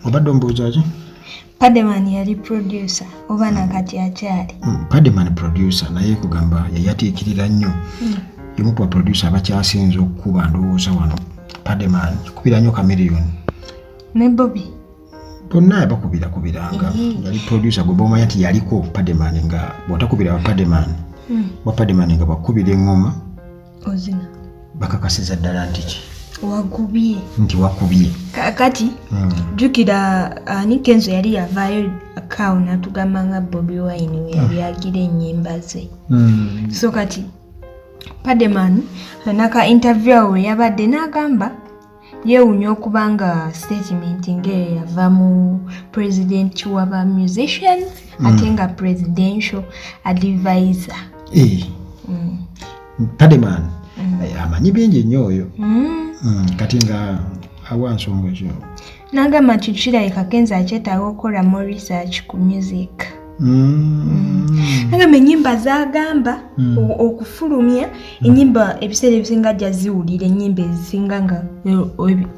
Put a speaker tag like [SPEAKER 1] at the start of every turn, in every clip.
[SPEAKER 1] Obadde omubuuza ki?
[SPEAKER 2] Pademan yali producer oba nakati akyali?
[SPEAKER 1] Pademan producer, naye kugamba yayatiikirira nnyo. Yomu ku baproducer abakyasinze okukuba ndowooza wano. Pademan kubira nnyo Chameleone
[SPEAKER 2] ne Bobi.
[SPEAKER 1] Bonna yabakubirakubiranga. Yali producer gwe bomanya nti yaliko Pademan, nga bw'otakubira wa Pademan, wa Pademan nga bwakubira eŋŋoma
[SPEAKER 2] ozina,
[SPEAKER 1] bakakasiza ddala nti ki?
[SPEAKER 2] Wakubye.
[SPEAKER 1] Nti wakubye.
[SPEAKER 2] Kakati jjukira ani, Kenzo yali yavaayo akaawo n'atugamba nga Bobi Wine we yali agira ennyimba ze. So kati Pademan naka interview awo we yabadde n'agamba yeewuunya okuba nga statement ng'eyo yava mu president w'aba musicians, ate nga presidential advisor.
[SPEAKER 1] Eh. Pademan amanyi bingi nnyo oyo. Kati nga awa nsonga ekyo?
[SPEAKER 2] N'agamba nti kirabika Kenzo akyetaaga okukola more research ku music. Nagamba ennyimba z'agamba okufulumya ennyimba, ebiseera ebisinga ajja ziwulira ennyimba ezisinga nga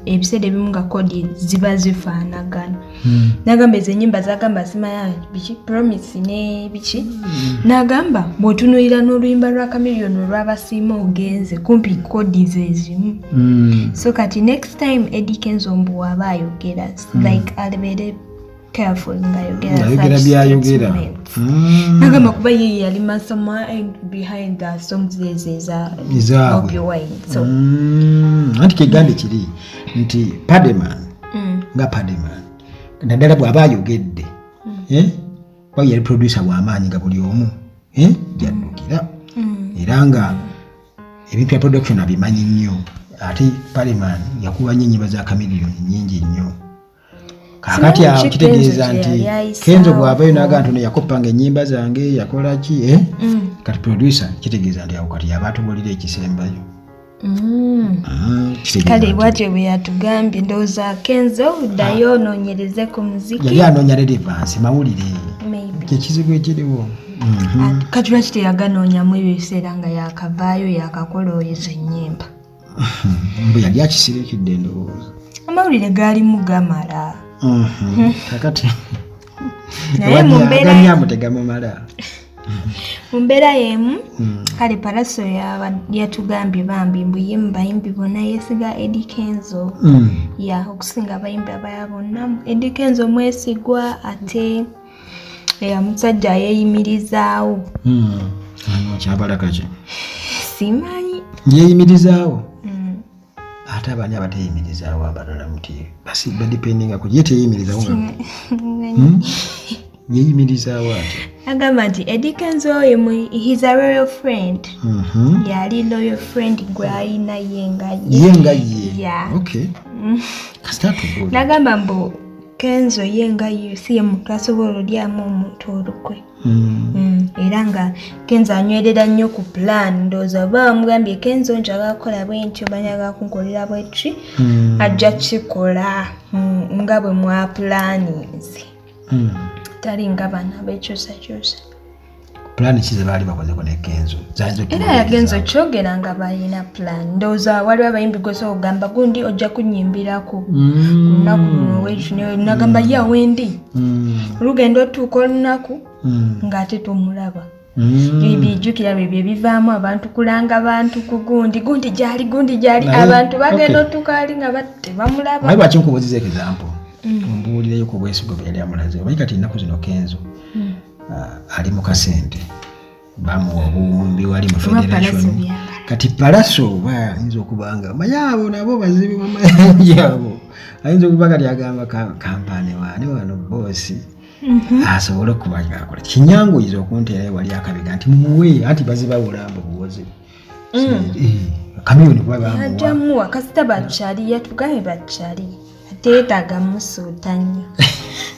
[SPEAKER 2] ebiseera ebimu nga chord ziba zifaanagana. Nagamba ezo ennyimba zagamba simanya biki, Promise ne biki, nagamba bw'otunuulira n'oluyimba lwa Chameleone olwabasiima ogenze, kumpi chord zezimu. So kati next time Eddie Kenzo mbu waba ayogera, like abeere careful ng'ayogera
[SPEAKER 1] ng'ayogera
[SPEAKER 2] such
[SPEAKER 1] byayogera.
[SPEAKER 2] statements. Nagamba kuba ye yali mastermind behind the songs ezo eza
[SPEAKER 1] Ezaabwe.
[SPEAKER 2] Bobi Wine, so
[SPEAKER 1] Anti kegambye kiri nti Pademan nga Pademan naddala bw'aba ayogedde, eh? Kuba yali producer w'amaanyi nga buli omu, eh? Jaddukira era nga ebintu bya production abimanyi nnyo. Ate Pademan yakuba nnyo ennyimba za Chameleone nnyingi nnyo. Kaakati
[SPEAKER 2] Simanyi
[SPEAKER 1] awo
[SPEAKER 2] ki
[SPEAKER 1] kitegeeza
[SPEAKER 2] Kenzo
[SPEAKER 1] nti
[SPEAKER 2] kye yali ayisaawo.
[SPEAKER 1] Kenzo bw'avayo n'agamba nti ono yakoppanga ennyimba zange, yakola ki, eh? Kati producer kitegeeza nti awo kati yaba atubuulira ekisembayo. Kitegeeza
[SPEAKER 2] Kale
[SPEAKER 1] nti
[SPEAKER 2] bwatyo bwe yatugambye. Ndowooza Kenzo ddayo onoonyereze ku muziki.
[SPEAKER 1] Yali anoonya relevance mawulire.
[SPEAKER 2] Maybe.
[SPEAKER 1] Kyekizibu ekiriwo.
[SPEAKER 2] Kati lwaki teyaganoonyamu ebyo ebiseera nga yakavaayo yakakola ezo ennyimba?
[SPEAKER 1] Mbu yali akisirikidde ndowooza.
[SPEAKER 2] Amawulire gaalimu gamala.
[SPEAKER 1] Kakati
[SPEAKER 2] Naye mu mbeera
[SPEAKER 1] aganyamu tegamumala.
[SPEAKER 2] Mu mbeera y'emu, kale Palaso yatugambye bambi mbu ye mu bayimbi bonna yeesiga Eddie Kenzo ya okusinga abayimbi abalala bonna. Eddie Kenzo mwesigwa, ate musajja yeeyimirizaawo.
[SPEAKER 1] Kyabalaka ki?
[SPEAKER 2] Simanyi.
[SPEAKER 1] Yeeyimirizaawo. Ate abaani abateyimirizaawo abalala muti basi badependinga ku ye? Teyeyimirizaawo nga yeeyimirizaawo ate?
[SPEAKER 2] Agamba nti Eddie Kenzo oyo he's a loyal friend. Yali loyal friend gw'alina ye nga ye.
[SPEAKER 1] Ye nga ye.
[SPEAKER 2] Yeah.
[SPEAKER 1] Okay, kasita atubuulire.
[SPEAKER 2] Nagamba mbu Kenzo ye nga ye si ye muntu asobola olyamu omuntu olukwe. Era nga Kenzo anywerera nnyo ku plan. Ndowooza oba bamugambye, "Kenzo, njagala kukola bwe ntyo, banjagala kunkolera bweki," ajja kikola nga bwe mwapulaninze. Tali nga bano abekyusakyusa.
[SPEAKER 1] Pulaani ki ze baali bakozeko ne Kenzo? Zayinza
[SPEAKER 2] Era yagenza okyogera nga balina plan. Ndowooza waliwo abayimbi gosobola okugamba, "Gundi, ojja kunyimbirako ku lunaku luno wekino," nagamba, "Ya, wendi." Olugenda otuuka olunaku ng'ate tomulaba. Ebijjukira bye bivaamu abantu kulanga bantu ku gundi, gundi gyali, gundi gyali. Abantu bagenda otuuka ali nga tebamulaba.
[SPEAKER 1] Naye lwaki nkubuuziza example? Mbuulireyo ku bwesigwa bwe yali amulaze. Omanyi kati ennaku zino Kenzo ali mu kasente, bamuwa obuwumbi wali mu
[SPEAKER 2] Oba
[SPEAKER 1] federation.
[SPEAKER 2] Palaso byagala.
[SPEAKER 1] Kati Palaso oba ayinza okuba nga manyi abo nabo bazibu bamayanja abo, ayinza okuba kati agamba, "Kampani waani wano boosi asobole okuba ngaakola kinyanguyiza okunteerayo wali akabiga nti mumuwe," anti bazibawula mbu buwozi. Chameleone kuba bamuwa.
[SPEAKER 2] Ajja muwa kasita bakyali, yatugambye bakyali, teetaaga musuuta nnyo,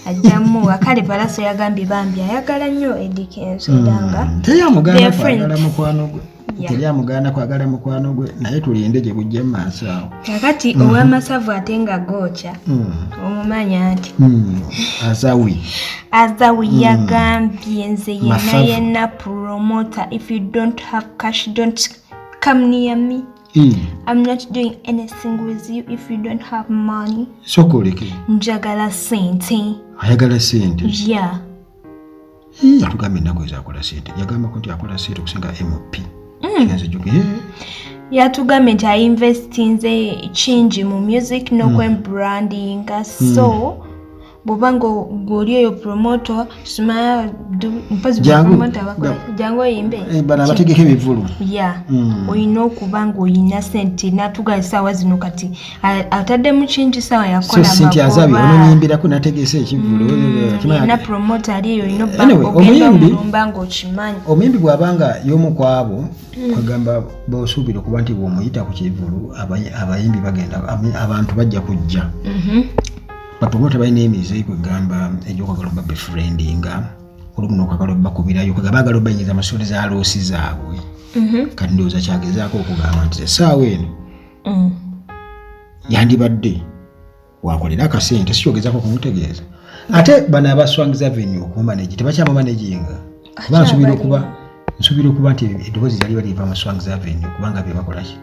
[SPEAKER 2] ajja muwa. Kale Palaso yagambye bambi ayagala nnyo Eddy Kenzo era nga
[SPEAKER 1] Teri amugaana
[SPEAKER 2] they're
[SPEAKER 1] kwagala
[SPEAKER 2] friends.
[SPEAKER 1] mukwano gwe. Teri amugaana kwagala mukwano gwe, naye tulinde gye bujja mu maaso awo.
[SPEAKER 2] Kakati ow'amasavu ate nga gookya, omumanya nti
[SPEAKER 1] Azawi.
[SPEAKER 2] Azawi yagambye, "Nze yenna
[SPEAKER 1] Masavu.
[SPEAKER 2] yenna promoter, if you don't have cash, don't come near me." I'm not doing anything with you if you don't have money.
[SPEAKER 1] Sooka oleke.
[SPEAKER 2] Njagala sente.
[SPEAKER 1] Ayagala sente.
[SPEAKER 2] Yeah.
[SPEAKER 1] Yatugamba ennaku ezo akola sente, yagambako nti akola sente okusinga MP. Nzijukira.
[SPEAKER 2] Yatugambye nti ainvestinze kingi mu music n'okwebrandinga, so bw'oba nga gweoli oyo promoter, simanya mpozi
[SPEAKER 1] Jangu.
[SPEAKER 2] promoter bakola jangu oyimbe.
[SPEAKER 1] Bano abategeka ebivulu.
[SPEAKER 2] Ya, olina okuba nga olina sente. Natuga esaawa zino kati ataddemu kingi, saawa
[SPEAKER 1] so
[SPEAKER 2] yakola
[SPEAKER 1] sente azabi
[SPEAKER 2] magoba.
[SPEAKER 1] Ononyimbirako nategese ekivulu.
[SPEAKER 2] Yena promoter ali eyo, olina
[SPEAKER 1] Anyway,
[SPEAKER 2] ogenda omulumba ng'okimanyi.
[SPEAKER 1] Omuyimbi bw'abanga y'omu ku abo kwegamba bosuubira okuba nti bw'omuyita ku kivulu abayimbi bagenda, abantu bajja kujja. Bapromota balina emize kwegamba egyokwagala oba befriendinga, olumu nokwagala obbakubirayo, kwegamba bagala obayingiza mu sole za loss zaabwe. Kati ndowooza kyagezaako okugamba nti essaawa eno yandibadde wakolera akasente, si kyogezaako okumutegeeza. Ate bano aba Swangz Avenue okumumanagi tebakyamumanaginga, kuba nsuubira okuba nti eddoboozi lyali baliva mu Swangz Avenue, kubanga byebakolaki,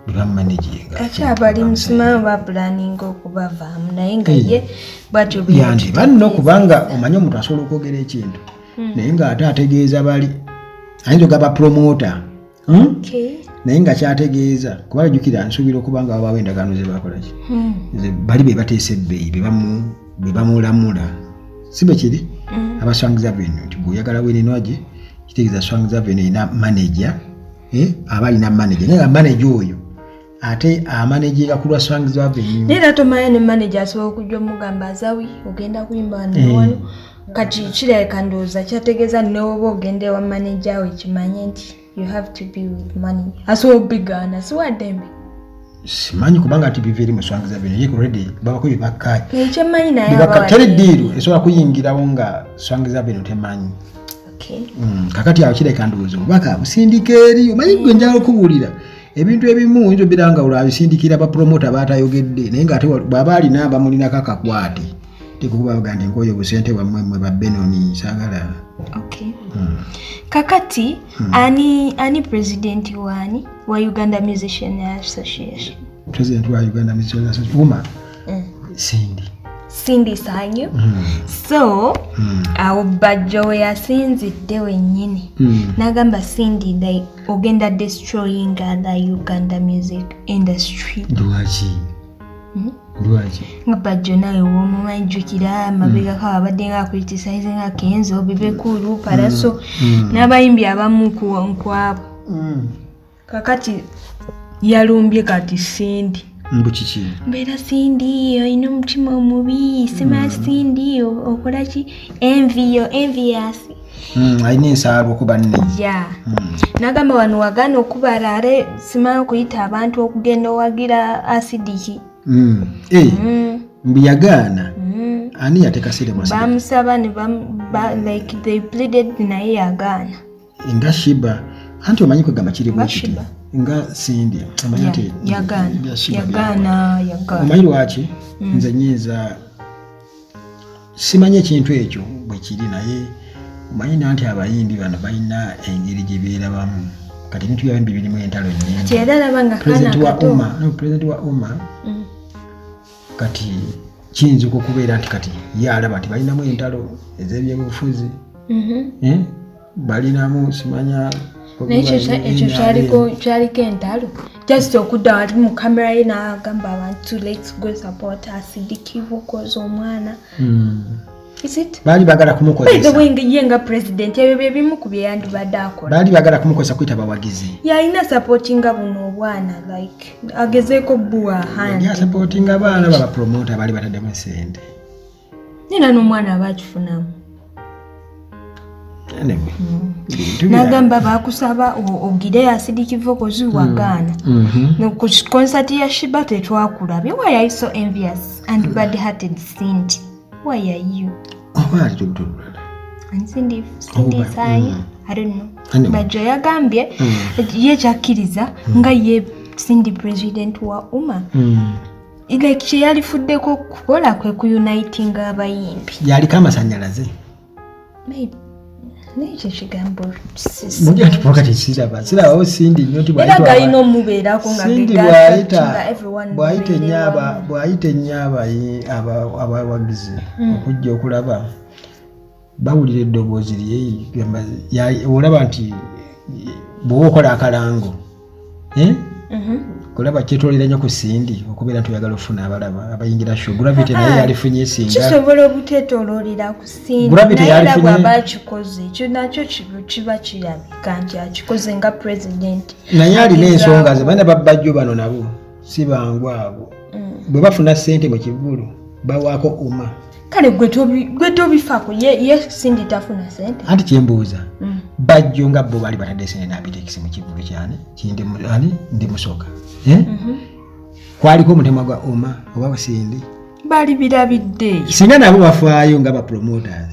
[SPEAKER 1] bebamumanaginga.
[SPEAKER 2] Akyabali musimanyi bapulaninga okubavaamu, naye nga ye bwatyo bwe
[SPEAKER 1] Yandiba nno, kubanga omanyi omuntu asobola okwogera ekintu naye ng'ate ategeeza bali, ayinza ogamba promota, Naye nga kyategeeza, kuba jjukira nsuubira okuba nga wabaawo endagaano ze bakolaki, bali be bateesa ebbeeyi, be bamulamula, si bwe kiri? Aba Swangz Avenue nti gweoyagala Winnie Nwagi, kitegeeza Swangz Avenue erina manager, aba alina manager, naye nga manager oyo ate amanaginga ku lwa Swangz Avenue.
[SPEAKER 2] Naye era tomanya, ne manager asobola okujja omugamba, "Azawi, ogenda kuyimba wano ne wano." Kati kirabika ndowooza kyategeeza newoba ogenda ewa manager we, kimanye nti you have to be with money. Asobola obigaana, si waddembe.
[SPEAKER 1] Simanyi, kubanga nti biva eri mu Swangz Avenue, ye already babako byebakkaanya.
[SPEAKER 2] Ekyemmanyi naye
[SPEAKER 1] Byebakka
[SPEAKER 2] aba
[SPEAKER 1] teri
[SPEAKER 2] waddembe.
[SPEAKER 1] deal esobola kuyingirawo nga Swangz Avenue temanyi. Kakati awo kireka ndowooza obubaka busindika eri. Omanyi gwe njagala okubuulira ebintu ebimu, oyinza obeera nga olwabisindikira bapromota batayogedde, naye ngaate bw'aba alina bamulinako akakwate, tekukuba baga nti nkoyo obusente bwammwe mmwe ba Benoni saagala.
[SPEAKER 2] Okay. Kakati ani president waani wa Uganda Musician Association?
[SPEAKER 1] President wa Uganda Musicians Association, UMA, Cindy.
[SPEAKER 2] Cindy Sanyu. So awo Bajjo we yasinzidde wennyini n'agamba Cindy, like, ogenda destroying the Uganda music industry.
[SPEAKER 1] Lwaki? Lwaki?
[SPEAKER 2] Nga Bajjo nawe womumanyi, jjukira mabegako abadde nga acriticize nga Kenzo, Bebe Cool, Pallaso n'abayimbi abamu nkwabo. Kakati yalumbye kati Cindy.
[SPEAKER 1] Mbu kiki?
[SPEAKER 2] Mbeera Cindy olina omutima omubi, sima Cindy okola ki, envy, yo envious.
[SPEAKER 1] Alina ensaalwa okuba nne.
[SPEAKER 2] Ya, nagamba wano wagaana okubala are simanyi okuyita abantu okugenda owagira Acidic.
[SPEAKER 1] Eh, mbu yagaana. Ani yateeka sente mu Acidic?
[SPEAKER 2] Bamusaba ne like they pleaded, naye yagaana.
[SPEAKER 1] Nga Sheebah, anti omanyi kwegamba kiri
[SPEAKER 2] Nga
[SPEAKER 1] bwe kiti.
[SPEAKER 2] Sheebah.
[SPEAKER 1] Nga Cindy omanyi nti
[SPEAKER 2] Yagaana.
[SPEAKER 1] bya Sheebah
[SPEAKER 2] Yagaana, yagaana.
[SPEAKER 1] Omanyi lwaki? Nze nyinza simanyi ekintu ekyo bwe kiri, naye omanyi nanti abayimbi bano balina engeri gye beerabamu. Kati ebintu byabayimbi birimu entalo nyingi.
[SPEAKER 2] Era alaba nga kaana
[SPEAKER 1] President wa
[SPEAKER 2] kato.
[SPEAKER 1] UMA, no, president wa UMA, kati kiyinza okubeera nti kati ye alaba nti balinamu entalo ez'ebyobufuzi. Eh? Balinamu simanya.
[SPEAKER 2] Naye ekyo kyaliko entalo, just okudda wali mu kamera ye n'agamba abantu, "Let's go support Acidic Vocals, omwana." Is it
[SPEAKER 1] Baali baagala
[SPEAKER 2] by the
[SPEAKER 1] kumukozesa.
[SPEAKER 2] way, ye nga president, ebyo bye bimu ku bye yandibadde akola.
[SPEAKER 1] Baali baagala kumukozesa kuyita bawagizi.
[SPEAKER 2] Yalina supportinga buno obwana, like agezeeko buwa hand.
[SPEAKER 1] Yali asupportinga abaana babapromota baali bataddemu esente.
[SPEAKER 2] Nera n'omwana aba akifunamu.
[SPEAKER 1] Anyway, bintu
[SPEAKER 2] N'agamba bakusaba ogire Acidic Vocals, wagaana. Ku concert ya Sheebah tetwakulabye. Why are you so envious and bad hearted, Cindy? Why are you
[SPEAKER 1] Oba ali lubuto lulala.
[SPEAKER 2] And Cindy, Cindy
[SPEAKER 1] Oba,
[SPEAKER 2] Sanyu, I don't know.
[SPEAKER 1] Anyway.
[SPEAKER 2] Bajjo yagambye ye kyakkiriza nga ye Cindy president wa UMA, like kyeyalifuddeko okukola kwe kuunitinga abayimbi.
[SPEAKER 1] Yaliko amasanyalaze.
[SPEAKER 2] Maybe. Naye ekyo ekigambo
[SPEAKER 1] kati siraba sirabawo Cindy nnyo nti
[SPEAKER 2] era galina omubeerako nga
[SPEAKER 1] Cindy bw'ayita bw'ayita ennyo abawagizi okujja okulaba, bawulira eddoboozi lye, olaba nti bw'oba okola akalango, eh? Kulaba kyetolera nnyo ku Cindy okubeera nti oyagala okufuna abalaba abayingira show. Gravity naye yalifunye singa
[SPEAKER 2] kisobola obuteetooloolera ku Cindy, naye era bw'aba akikoze, ekyo nakyo kiba kirabika nti akikoze nga president.
[SPEAKER 1] Naye alina ensonga ze. Baana babbajjo bano nabo si bangu abo. Bwe bafuna ssente mu kivulu, bawaako uma.
[SPEAKER 2] Kale gwe tobifaako, ye Cindy tafuna sente.
[SPEAKER 1] Anti kyembuuza, Bajjo nga bo baali batadde sente n'Abitex mu kivulu kyani kindi ani ndi musoka, eh? Kwaliko omutemwa gwa uma oba Cindy.
[SPEAKER 2] Bali birabidde.
[SPEAKER 1] Singa nabo bafaayo nga ba promoters,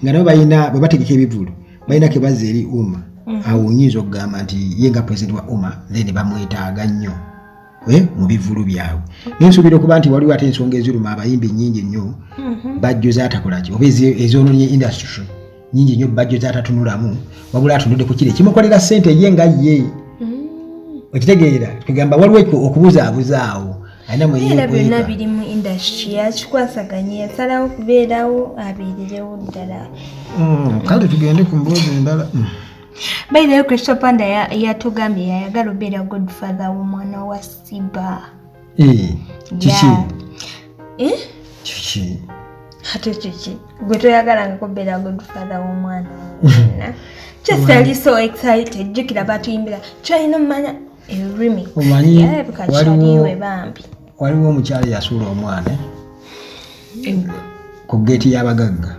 [SPEAKER 1] nga nabo balina bwe bategeka ebivulu, balina ke bazza eri UMA, awo nyinza okugamba nti ye nga president wa UMA, then bamwetaaga nnyo mu bivulu byabwe. Naye nsuubira okuba nti waliwo ate ensonga eziruma abayimbi nnyingi nnyo Bajjo zaatakolaki oba ezonoonye industry nyingi nnyo Bajjo zaatatunulamu, wabula atunudde ku kiri ekimukolera ssente ye nga ye. Okitegeera? Kugamba waliwo okubuzaabuza awo alina mwe
[SPEAKER 2] Era byonna
[SPEAKER 1] yeekweka.
[SPEAKER 2] biri mu industry, yakikwasaganya, yasalawo kubeerawo, abeererewo ddala.
[SPEAKER 1] Kale tugende ku mboozi endala.
[SPEAKER 2] By the way, Crystal Panda yatugambye yayagala obeera godfather w'omwana wa Siba.
[SPEAKER 1] Eh, kiki?
[SPEAKER 2] Yeah. Eh?
[SPEAKER 1] Kiki?
[SPEAKER 2] Ate kiki? Gwe toyagalanga kubeera godfather w'omwana wonna? Just ali so excited. Jjukira batuyimbira kyalina omumanya remix.
[SPEAKER 1] Omanyi,
[SPEAKER 2] Yalabika kyaliwe bambi.
[SPEAKER 1] Waliwo omukyala eyasuula omwana ku geeti y'abagagga.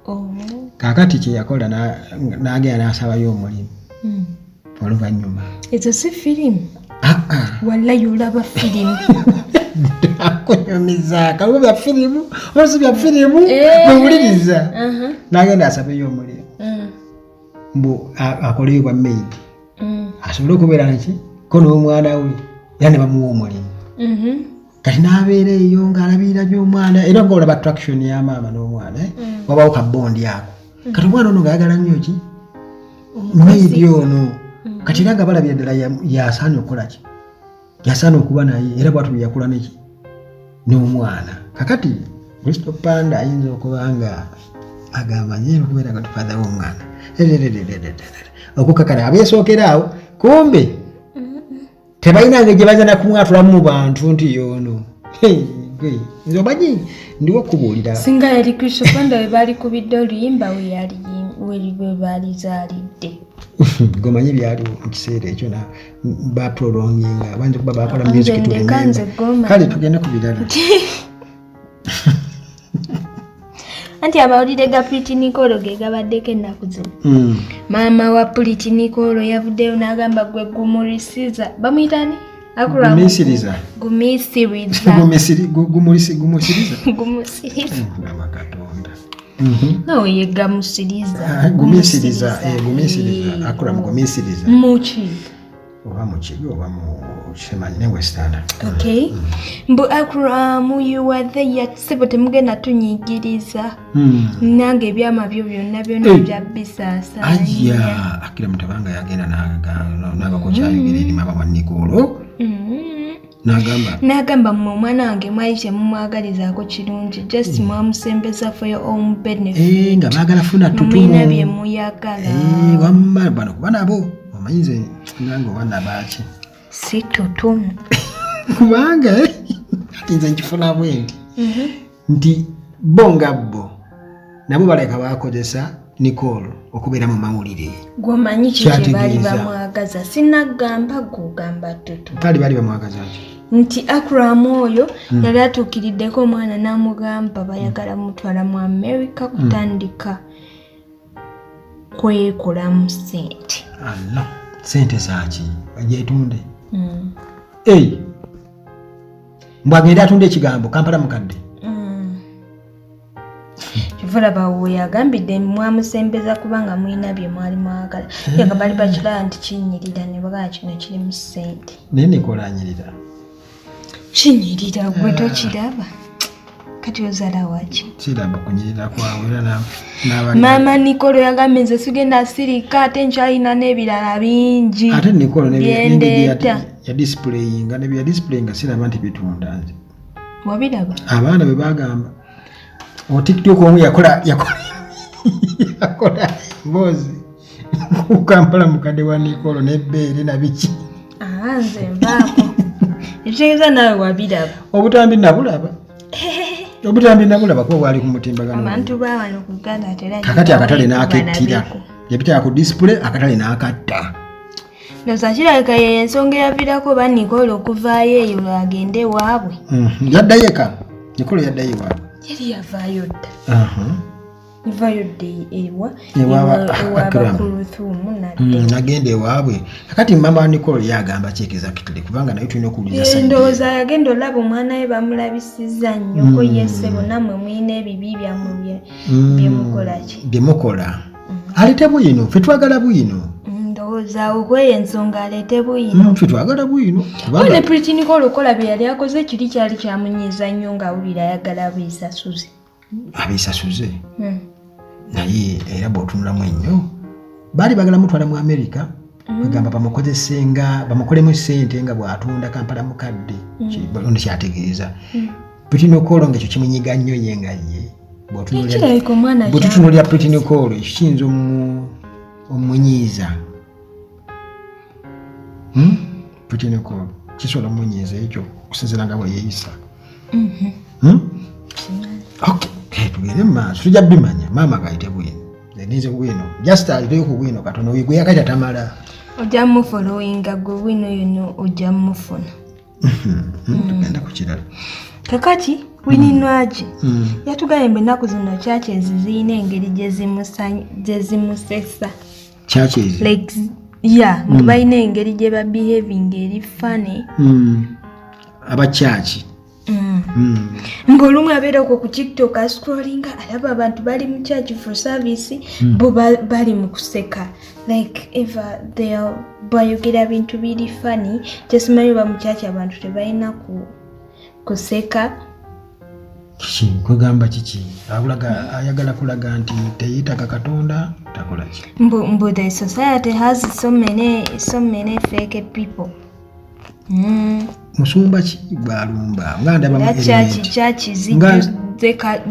[SPEAKER 2] Oh.
[SPEAKER 1] Kaakati kye yakola, n'agenda n'asabayo omulimu oluvannyuma.
[SPEAKER 2] Ezo si firimu?
[SPEAKER 1] Ah, ah.
[SPEAKER 2] Wallayi olaba firimu.
[SPEAKER 1] Akunyumiza kaluba bya firimu oba si bya firimu. Bwewuliriza, n'agenda asabeyo omulimu mbu akoleyo bwa maid, asobole okubeera naki ko n'omwana we, era ne bamuwa omulimu. Kati n'abeera eyo ng'alabirira gy'omwana, era ngaolaba attraction ya maama n'omwana, eh? Wabawo ka bond ako. Kati omwana ono ng'ayagala nnyo ki maid ono. Kati era nga balabira ddala yasaanye okukola ki, yasaana okuba naye, era bwatu bwe yakula neki n'omwana. Kakati Kristo Panda ayinza okuba nga agamba nyera okubeera godfather w'omwana, okukakana abeesookera awo, kumbe tebalina ngeri gye bayinza nakumwatulamu mu bantu nti yoono. Hey, gwe, nze omanyi ndiwo okubuulira.
[SPEAKER 2] Singa yali Crystal Panda, we balikubidde oluyimba we yali we balizaalidde.
[SPEAKER 1] Gomanyi byaliwo mu kiseera ekyo na baprolonginga, bayinza okuba bakola
[SPEAKER 2] Nze
[SPEAKER 1] music to
[SPEAKER 2] ndeka
[SPEAKER 1] remember.
[SPEAKER 2] Nze goma.
[SPEAKER 1] Kale tugende ku birala.
[SPEAKER 2] Anti amawulire ga Pretty Nicole ge gabaddeko ennaku zino. Maama wa Pretty Nicole yavuddeyo n'agamba gwe gumulisiza, bamuyitani?
[SPEAKER 1] Gumiisiriza.
[SPEAKER 2] Gumiisiriza.
[SPEAKER 1] Gumusiriza.
[SPEAKER 2] Gumusiriza.
[SPEAKER 1] Mukama Katonda.
[SPEAKER 2] Nawe ye gamusiriza.
[SPEAKER 1] Ah, gumiisiriza, eh, gumiisiriza, akula mu gumiisiriza.
[SPEAKER 2] Muki?
[SPEAKER 1] Oba mu kibi oba mu kimanyi ne western.
[SPEAKER 2] Okay, mbu Akram, you are there, sebo, temugenda tunyigiriza. Nange ebyama byo byonna byonna
[SPEAKER 1] Eh.
[SPEAKER 2] bya bisaasa.
[SPEAKER 1] Aya, akira mutabanga yagenda n'abako kyayogera eri maama wa Nicole, n'agamba
[SPEAKER 2] N'agamba mmwe omwana wange mwali temumwagalizaako kirungi, just mwamusembeza for your own benefit.
[SPEAKER 1] Eh, nga baagala funa
[SPEAKER 2] Mulina bye
[SPEAKER 1] tutumu.
[SPEAKER 2] muyagala.
[SPEAKER 1] Eh, wamma bano kuba nabo omanyi nze nange oba nabaaki.
[SPEAKER 2] Si tutumu.
[SPEAKER 1] Kubanga ati nze nkifuna bwe nti nti bo nga bo nabo baleka bakozesa Nicole okubeera mu mawulire.
[SPEAKER 2] Gwomanyi ki kye baali
[SPEAKER 1] Kyategeeza.
[SPEAKER 2] bamwagaza? Sinagamba gwogamba tutu.
[SPEAKER 1] Baali bamwagaza ki?
[SPEAKER 2] Nti Akram oyo yali atuukiriddeko omwana n'amugamba bayagala mutwala mu America kutandika kwekolamu ssente.
[SPEAKER 1] Alla, sente zaki? Bajetunde? Ei, mbw agende atunda ekigambo Kampala mukadde.
[SPEAKER 2] Kyova olaba we yagambidde mwamusembeza kubanga mulina bye mwali mwagala, yaga bali bakiraba nti kinyirira, ne bagamba kino kirimu ssente.
[SPEAKER 1] Naye Nicole anyirira.
[SPEAKER 2] Kinyirira, gwe tokiraba? Kati ozala waki?
[SPEAKER 1] Siraba kunyirira kwawe era n'abali.
[SPEAKER 2] Maama Nicole yagambye nze sigenda sirika, ate nkyalina n'ebirala bingi.
[SPEAKER 1] Ate Nicole n'engeri
[SPEAKER 2] byendeeta.
[SPEAKER 1] Yadisplayinga ne byadisplayinga, siraba nti bitunda nze.
[SPEAKER 2] Wabiraba?
[SPEAKER 1] Abaana bwe bagamba o TikTok omu yakola emboozi ku Kampala mukadde wa Nicole n'ebbeere na biki.
[SPEAKER 2] Ah, nze nvaako, ekitegeeza naawe wabiraba.
[SPEAKER 1] Obutambi nabulaba, obutambi nabulaba kuba bwali ku mutimbagano.
[SPEAKER 2] Abantu bawano ku Uganda tera.
[SPEAKER 1] Kakati akatale n'akettira, yabiteeka ku display, akatale n'akatta.
[SPEAKER 2] Ndowooza kirabika yeyo ensonga eyaviirako ba Nicole okuvaayo eyo agende ewaabwe.
[SPEAKER 1] Yaddayo eka, Nicole yaddayo ewaabwe.
[SPEAKER 2] Yali yavaayo dda.
[SPEAKER 1] Aha.
[SPEAKER 2] Yavaayo dda ewa
[SPEAKER 1] Ewa Akram.
[SPEAKER 2] Ewabakuluthumu nadde.
[SPEAKER 1] Nagenda ewaabwe. Kakati mama wa Nicole yagamba ki exactly? Kubanga naye tulina okuwuliriza side.
[SPEAKER 2] Ndowooza yagenda olaba omwana we bamulabisizza nnyo ko. Yese bonna mwe mulina ebibi byammwe byemukola ki?
[SPEAKER 1] Byemukola, aleete bwino, ffe twagala bwino.
[SPEAKER 2] Ndowooza awo kweyo ensonga, aleete bwino.
[SPEAKER 1] Ffe twagala bwino.
[SPEAKER 2] Ne
[SPEAKER 1] kubanga
[SPEAKER 2] Pretty Nicole okola bye yali akoze kiri kyali kyamunyiiza nnyo, ng'awulira ayagala abeesasuze.
[SPEAKER 1] Abeesasuze. Naye era bw'otunulamu ennyo, baali bagala mutwala mu America, bagamba bamukozesenga, bamukolemu sente nga bw'atunda Kampala mukadde. Ono kyategeeza Pretty Nicole nga ekyo kimunyiga nnyo ye nga ye.
[SPEAKER 2] Kirabika omwana
[SPEAKER 1] Bwe tutunuulira Pretty Nicole, ekyo kiyinza omunyiiza. Pretty Nicole kisobola omunyiiza ekyo okusinziira nga bwe yeeyisa. Hmm? Okay, tugende mu maaso, tujja bimanya. Maama kayite bwino, ninze bwino, just aliteyo ku bwino katono gwe yakayita tamala.
[SPEAKER 2] Ojja mufollowinga gwe bwino yono, ojja mufuna.
[SPEAKER 1] Tugenda ku kirala.
[SPEAKER 2] Kakati Winnie Nwagi yatugambye mbu ennaku zino churches zirina engeri gye zimusesa.
[SPEAKER 1] Churches?
[SPEAKER 2] Like, yeah, mbu balina engeri gye babehaving eri funny.
[SPEAKER 1] Abakyaki?
[SPEAKER 2] Ng'olumu abeera okwo ku TikTok ascrollinga, alaba abantu bali mu church for service, bo bali mu kuseka, like ever they are bayogera bintu biri funny. Kyesimanyi oba mu church abantu tebalina kuseka.
[SPEAKER 1] Kiki kwegamba kiki akulaga, ayagala kulaga nti teyitaga Katonda, takola ki?
[SPEAKER 2] Mbu the society has so many fake people.
[SPEAKER 1] Musumba ki bwalumba nga ndabamu
[SPEAKER 2] Era church
[SPEAKER 1] element.
[SPEAKER 2] Church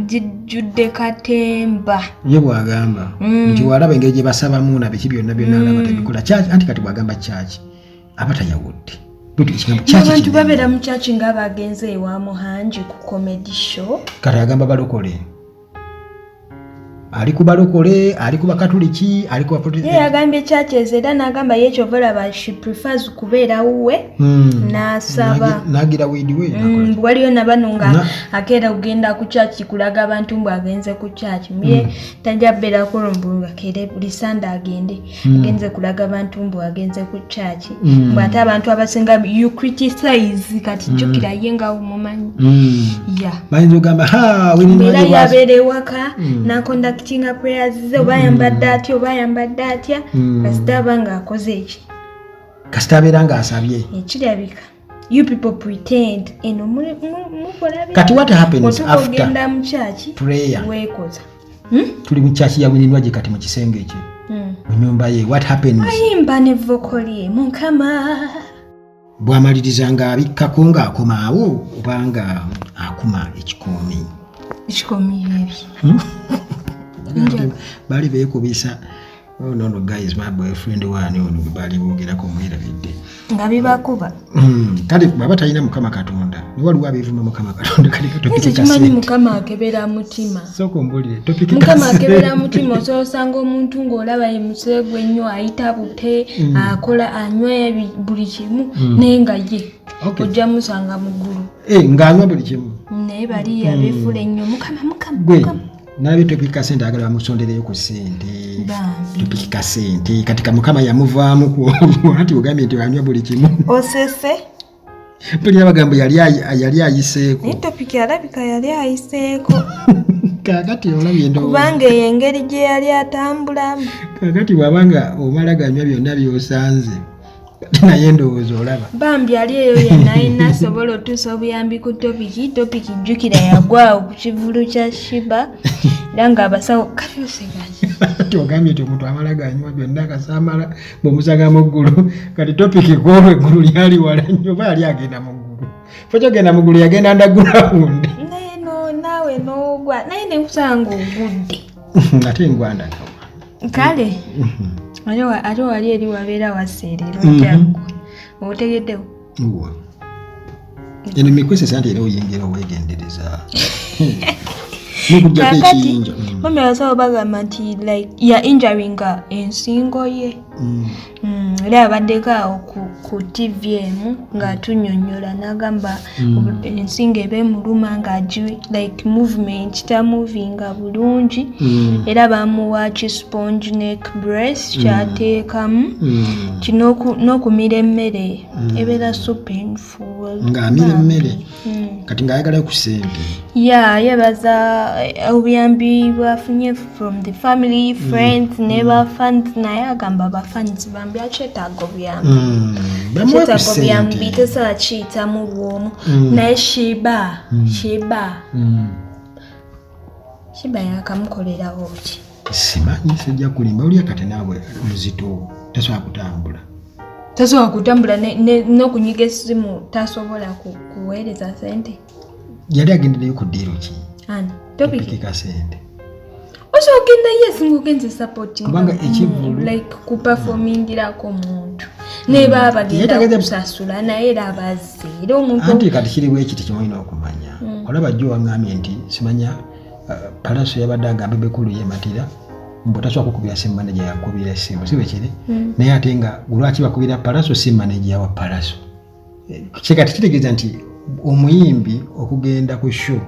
[SPEAKER 2] zijjudde katemba.
[SPEAKER 1] Ye bwagamba nti walaba engeri gye basabamu na biki byonna byonna, alaba tebikola church. Anti kati bwagamba church aba tayawudde. Bwetyo ekigambo church
[SPEAKER 2] Abantu
[SPEAKER 1] kinene.
[SPEAKER 2] babeera mu church nga bagenze ewa Muhangi ku comedy show.
[SPEAKER 1] Kati agamba balokole, ali ku balokole, ali ku bakatuliki, ali ku
[SPEAKER 2] Ye yagambye churches, era n'agamba ye kyova olaba she prefers kubeera wuwe n'asaba.
[SPEAKER 1] Nagira weed we.
[SPEAKER 2] Mbu waliyo na bano nga akeera kugenda ku church kulaga abantu mbu agenze ku church. Mye tajja beerako mbu akeere buli Sande agende, agenze kulaga abantu mbu agenze ku church. Mbu ate abantu abasinga you criticize. Kati jjukira ye nga omumanyi ya
[SPEAKER 1] Bayinza okugamba ha
[SPEAKER 2] mbeera yabeera ewaka naconductinga prayers ze, oba ayambadde atya, oba ayambadde atya, kasita aba ng'akoze eki.
[SPEAKER 1] Kasita abeera ng'asabye.
[SPEAKER 2] Ekirabika you people pretend eno mukola.
[SPEAKER 1] Kati what happens
[SPEAKER 2] Otuuka
[SPEAKER 1] after
[SPEAKER 2] ogenda mu kyaki
[SPEAKER 1] prayer?
[SPEAKER 2] Weekoza.
[SPEAKER 1] Tuli mu kyaki ya Winnie Nwagi kati mu kisenge kye, mu nyumba ye, what happens?
[SPEAKER 2] Ayimba ne vocal ye, Mukama.
[SPEAKER 1] Bw'amaliriza ng'abikkako ng'akomaawo oba nga akuma ekikoomi?
[SPEAKER 2] Ekikoomi ebyo.
[SPEAKER 1] Baali beekubisa. Oh, no, no, guys, my boyfriend wani ono gwe baali boogerako mwerabidde.
[SPEAKER 2] Nga bibakuba.
[SPEAKER 1] Kale bw'aba talina Mukama Katonda, ne waliwo abeevuma Mukama Katonda. Kale
[SPEAKER 2] Nze
[SPEAKER 1] katopiki
[SPEAKER 2] kimanyi
[SPEAKER 1] kasente.
[SPEAKER 2] Mukama akebera mutima.
[SPEAKER 1] Sooka ombuulire topiki.
[SPEAKER 2] Mukama
[SPEAKER 1] Kasente.
[SPEAKER 2] akebera mutima. Osobola osanga omuntu ng'olaba ye museegu ennyo, ayita bute, akola, anywa buli kimu, naye nga ye ojja musanga mu ggulu.
[SPEAKER 1] Eh, ng'anywa buli kimu.
[SPEAKER 2] Naye bali abeefula ennyo, Mukama, Mukama,
[SPEAKER 1] Gwe
[SPEAKER 2] Mukama.
[SPEAKER 1] Nalabye Topiki Kasente ayagala bamusondereyo ku ssente.
[SPEAKER 2] Bambi.
[SPEAKER 1] Topiki Kasente kati ka Mukama yamuvaamu ku anti ogambye nti anywa buli kimu.
[SPEAKER 2] Osese.
[SPEAKER 1] Mpulira bagambo yali ayiseeko.
[SPEAKER 2] Naye Topiki alabika yali ayiseeko.
[SPEAKER 1] Kaakati olabye endowooza.
[SPEAKER 2] Kubanga eyo engeri gye yali atambulamu.
[SPEAKER 1] Kaakati bw'aba nga omala ganywa byonna by'osanze, Kati naye ndowooza olaba
[SPEAKER 2] Bambi ali eyo yenna yenna asobola otuusa obuyambi ku Topiki. Topiki jjukira yagwawo ku kivulu kya Sheebah, era ng'abasawo kati osigaki.
[SPEAKER 1] Ati ogambye nti omuntu amala ganywa byonna kasamala bwemusaga mu ggulu. Kati Topiki kwolwo eggulu lyali wala nnyo, oba yali agenda mu ggulu? Fo kyogenda mu ggulu, yagenda underground.
[SPEAKER 2] Naye no naawe n'ogwa, naye nekusanga ogudde.
[SPEAKER 1] Ate ngwandagawa?
[SPEAKER 2] Kale ate wali eri wabeera waseerera ojjaggwa otegeddewo.
[SPEAKER 1] Uwa. Eno mikwesesa nti era oyingira owegendereza nokujjako
[SPEAKER 2] Kaakati
[SPEAKER 1] ekiyinja.
[SPEAKER 2] Mami, abasawo bagamba nti like ya injuringa ensingo ye. Era abaddeko awo ku TV emu ng'atunyonnyola n'agamba ensingo eba emuluma ng'agi like movement tamovinga bulungi. Era bamuwa ki sponge neck brace kyateekamu kino n'okumira emmere ebeera so painful.
[SPEAKER 1] Ng'amira emmere.
[SPEAKER 2] Mm.
[SPEAKER 1] Kati ng'ayagalayo ku ssente.
[SPEAKER 2] Ya, yebaza obuyambi bwafunye from the family, friends ne bafans, naye agamba bafans bambi akyetaaga obuyambi.
[SPEAKER 1] Bamuwe ku
[SPEAKER 2] Kyetaaga obuyambi.
[SPEAKER 1] ssente.
[SPEAKER 2] Tasobola kiyitamu bwomu. Naye Sheebah, Sheebah, Sheebah yakamukolerawo ki?
[SPEAKER 1] Simanyi, sijja kulimba. Oli kati naawe muzito, tasobola kutambula.
[SPEAKER 2] Tasobola kutambula n'okunyiga essimu tasobola kuweereza sente.
[SPEAKER 1] Yali agendereyo ku ddiiro ki?
[SPEAKER 2] Ani, Topiki?
[SPEAKER 1] Topiki kasente.
[SPEAKER 2] Osobola ogenda, yes, ngaogenze supporting
[SPEAKER 1] Kubanga ekivvulu-
[SPEAKER 2] like kuperformingirako omuntu ne baba bagenda kusasula, naye era abazze era omuntu.
[SPEAKER 1] Anti kati kiriwo ekiti kyemulina okumanya. Olaba jjo waŋŋambye nti simanya Pallaso yabadde agamba Bebe Cool yematira mbu tasobola kukubira simu manager yakubira essimu, si bwe kiri? Naye ate nga lwaki bakubira Pallaso si manager wa Pallaso? Kikati kitegeeza nti omuyimbi okugenda ku show,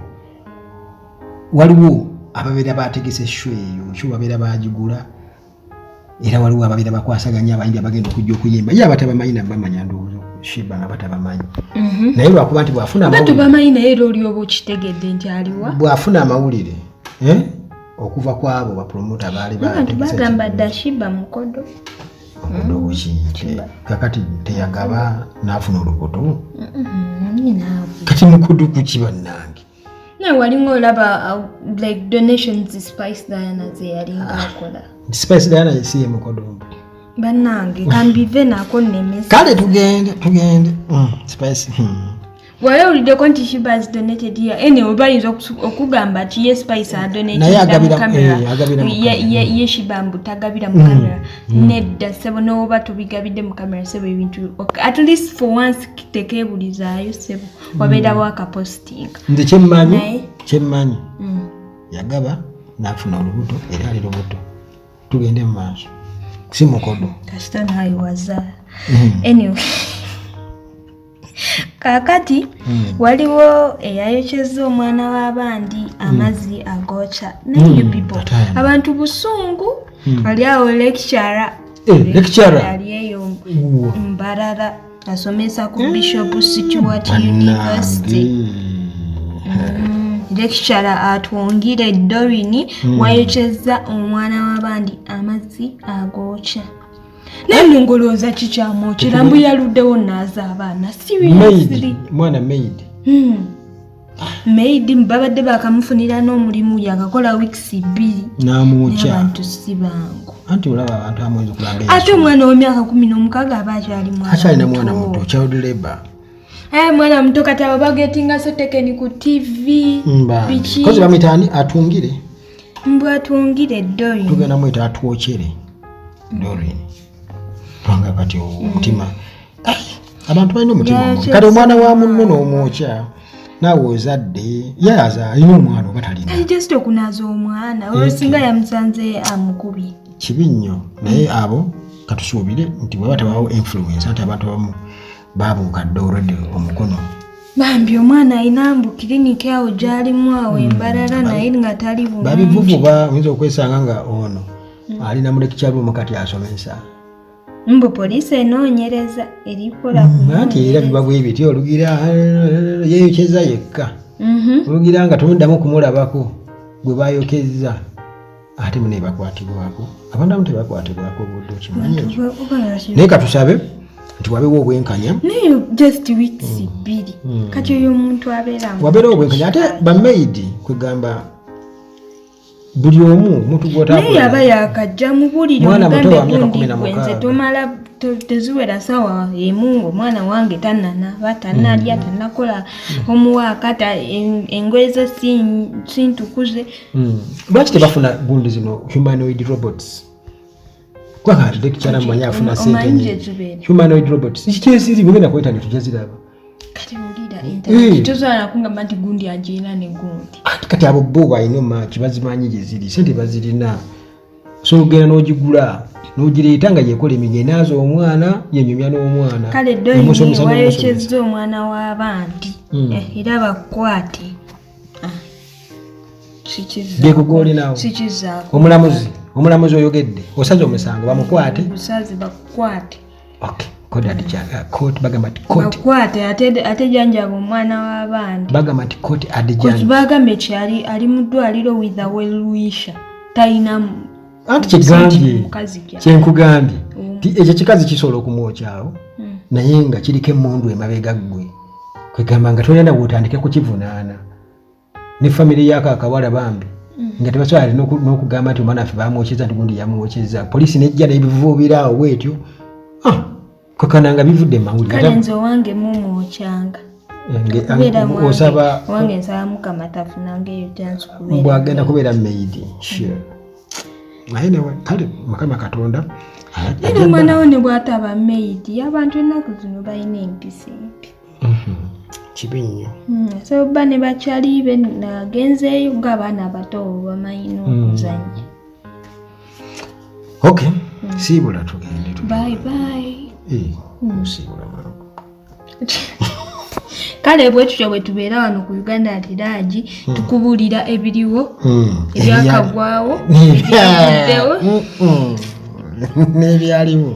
[SPEAKER 1] waliwo ababeera bategese show eyo, show babeera bagigula, era waliwo ababeera bakwasaganya abayimbi abagenda okujja okuyimba. Ye abatabamanyi nabamanya, ndowooza Sheebah nga batabamanyi, naye lwakuba nti bwafuna
[SPEAKER 2] Oba
[SPEAKER 1] amawulire
[SPEAKER 2] tubamanyi, naye era oli oba okitegedde nti aliwa.
[SPEAKER 1] Bw'afuna amawulire okuva ku abo bapromota baali
[SPEAKER 2] Abantu
[SPEAKER 1] bategese.
[SPEAKER 2] bagamba dda Sheebah mukodo.
[SPEAKER 1] Mukodo buki? Kakati teyagaba n'afuna olubuto.
[SPEAKER 2] Naawe.
[SPEAKER 1] Kati mukodo kuki, bannange?
[SPEAKER 2] Naye walinga olaba like donations Spice Diana ze yalinga akola.
[SPEAKER 1] Spice Diana si ye mukodo mbu?
[SPEAKER 2] Bannange, kambive nako nemesa.
[SPEAKER 1] Kale tugende, tugende. Spice.
[SPEAKER 2] Wali owuliddeko nti Sheebah has donated here? Anyway, bayinza okugamba nti ye Spice
[SPEAKER 1] Naye
[SPEAKER 2] adonatinga mu kamera.
[SPEAKER 1] Agabira mu camera.
[SPEAKER 2] Ye Sheebah mbu tagabira mu kamera. Nedda ssebo, nowoba tobigabidde mu kamera ssebo, ebintu okay, at least for once tekeebulizaayo ssebo, wabeerawo akaposting.
[SPEAKER 1] Nze kyemmanyi
[SPEAKER 2] Naye
[SPEAKER 1] kyemmanyi yagaba n'afuna olubuto, era ali lubuto. Tugende mu maaso, si mukodo.
[SPEAKER 2] Kasita naawe wazaala. Anyway, kaakati waliwo eyayokyezza omwana w'abandi amazzi agookya, naye you people,
[SPEAKER 1] Ataano.
[SPEAKER 2] abantu busungu. Ali awo lecturer.
[SPEAKER 1] Eh, lecturer.
[SPEAKER 2] Ali eyo
[SPEAKER 1] Uwa.
[SPEAKER 2] Mbarara, asomesa ku Bishop Stuart University.
[SPEAKER 1] Bannange.
[SPEAKER 2] Lecturer atwongire Dorini wayokyezza omwana w'abandi amazzi agookya, naye nongolooza kikyamwokyera mbu yaluddewo naaza abaana. Seriously?
[SPEAKER 1] Maid, mwana maid.
[SPEAKER 2] Maid babadde bakamufunira n'omulimu, yakakola weeks 2.
[SPEAKER 1] N'amwokya.
[SPEAKER 2] Abantu si bangu.
[SPEAKER 1] Anti olaba abantu amwezi okulanga.
[SPEAKER 2] Ate omwana w'emyaka 16 aba akyali mwana.
[SPEAKER 1] Akyalina mwana muto, child labor.
[SPEAKER 2] Aye mwana muto, kati abo bagetinga so taken ku TV. Biki?
[SPEAKER 1] Kozi bamwita ani? Atungire.
[SPEAKER 2] Mbw atungire Dorin.
[SPEAKER 1] Tugenda mwita atwokyere Dorin, kubanga kati omutima, Ai, abantu balina omutima omubi. Kati omwana wa munno n'omwokya, naawe ozadde, yaza alina omwana oba talina?
[SPEAKER 2] Kati just okunaaza omwana olwosinga yamusanze amukubye.
[SPEAKER 1] Kibi nnyo, naye abo katusuubire nti bweba tebawo influence, anti abantu abamu babuuka dda olwedde omukono.
[SPEAKER 2] Bambi omwana alina mbu kiriniki awo gyalimu awo embalala, naye nga tali bulungi.
[SPEAKER 1] Babivuvuba, oyinza okwesanga nga ono alina mu lecture room kati asomesa.
[SPEAKER 2] Mbu poliisi enoonyereza, erikola.
[SPEAKER 1] Anti era biba bwe biti, olugira yeyokyeza yekka, olugira nga tomuddamu kumulabako gwe bayokezza, ate mune bakwatibwako. Abantu abamu tebakwatibwako budde, okimanyi ekyo? Naye katusabe Nti wabeewo obwenkanya.
[SPEAKER 2] Naye just weeks 2. Kati oyo omuntu abeera
[SPEAKER 1] Wabeerewo obwenkanya. Ate ba maid, kwegamba buli omu omuntu
[SPEAKER 2] Naye aba yakajja, mubulire.
[SPEAKER 1] Mwana muto
[SPEAKER 2] Omugambe
[SPEAKER 1] wa myaka
[SPEAKER 2] gundi
[SPEAKER 1] 16.
[SPEAKER 2] Gwe nze tomala teziwera sawa emu ngaomwana wange tananaba, tanalya, tanakola homework, engoye ze sintukuze.
[SPEAKER 1] Lwaki tebafuna gundi zino, humanoid robots? Kubanga lecturer mumanyi afuna sente
[SPEAKER 2] Omanyi
[SPEAKER 1] nyingi.
[SPEAKER 2] gye zibeera?
[SPEAKER 1] Humanoid robots kyeziri, bwegenda kweta tujja ziraba.
[SPEAKER 2] Kati wulira, internet tosobola nakugamba nti gundi agirina ne gundi.
[SPEAKER 1] Ati kati abo bo balina maki, bazimanyi gye ziri, sente bazirina. So ogenda n'ogigula n'ogireeta nga yekola emirimu, enaaza omwana, yenyumya n'omwana.
[SPEAKER 2] Kale
[SPEAKER 1] Emusomesa
[SPEAKER 2] doyini
[SPEAKER 1] n'omusomesa.
[SPEAKER 2] Wayokyezza omwana w'abandi. Era bakwate. Ah, sikizaako.
[SPEAKER 1] Gekugoolinawo.
[SPEAKER 2] Sikizaako.
[SPEAKER 1] Omulamuzi oyogedde, osaze omusango, bamukwate.
[SPEAKER 2] Busazi, bakukwate.
[SPEAKER 1] Okay, court court, bagamba nti court
[SPEAKER 2] Bakukwate, ate janjaba omwana w'abandi.
[SPEAKER 1] Bagamba nti court adjourned.
[SPEAKER 2] Bagambye ki, ali mu ddwaliro with a well wisher, talina
[SPEAKER 1] Anti kyegambye
[SPEAKER 2] mukazi gya
[SPEAKER 1] kyenkugambye ti ekyo kikazi kisobola okumwokyawo, naye nga kiriko emundu emabega. Ggwe kwegamba nga tolina wootandike kukivunaana ne famire yako akawala bambi nga tebasobola ate n'okugamba nti omwana waffe bamwokyeza, nti gundi yamwokyeza. Poliisi nejja n'ebivuubiraawo bwetyo. Ah, kakana nga bivudde mu mawulire.
[SPEAKER 2] Kale nze owange mumwokyanga. Kubeera wange.
[SPEAKER 1] Osaba
[SPEAKER 2] Wange nsaba Mukama tafunanga eyo chance kubeera.
[SPEAKER 1] Bwagenda kubeera maid, sure, naye newe kale Mukama Katonda
[SPEAKER 2] Era omwana wo ne bw'ataba maid, abantu ennaku zino balina empisa embi.
[SPEAKER 1] Kibi nnyo.
[SPEAKER 2] So ba ne bakyali be nagenzeeyo ng'abaana abato bamanyi n'okuzannya.
[SPEAKER 1] Okay, siibula tugende.
[SPEAKER 2] Bye bye.
[SPEAKER 1] Eh, siibula mangu.
[SPEAKER 2] Kale bwe tutyo bwe tubeera wano ku Uganda at Large, tukubuulira ebiriwo, ebyakagwawo, ebyaguddewo.
[SPEAKER 1] N'ebyaliwo.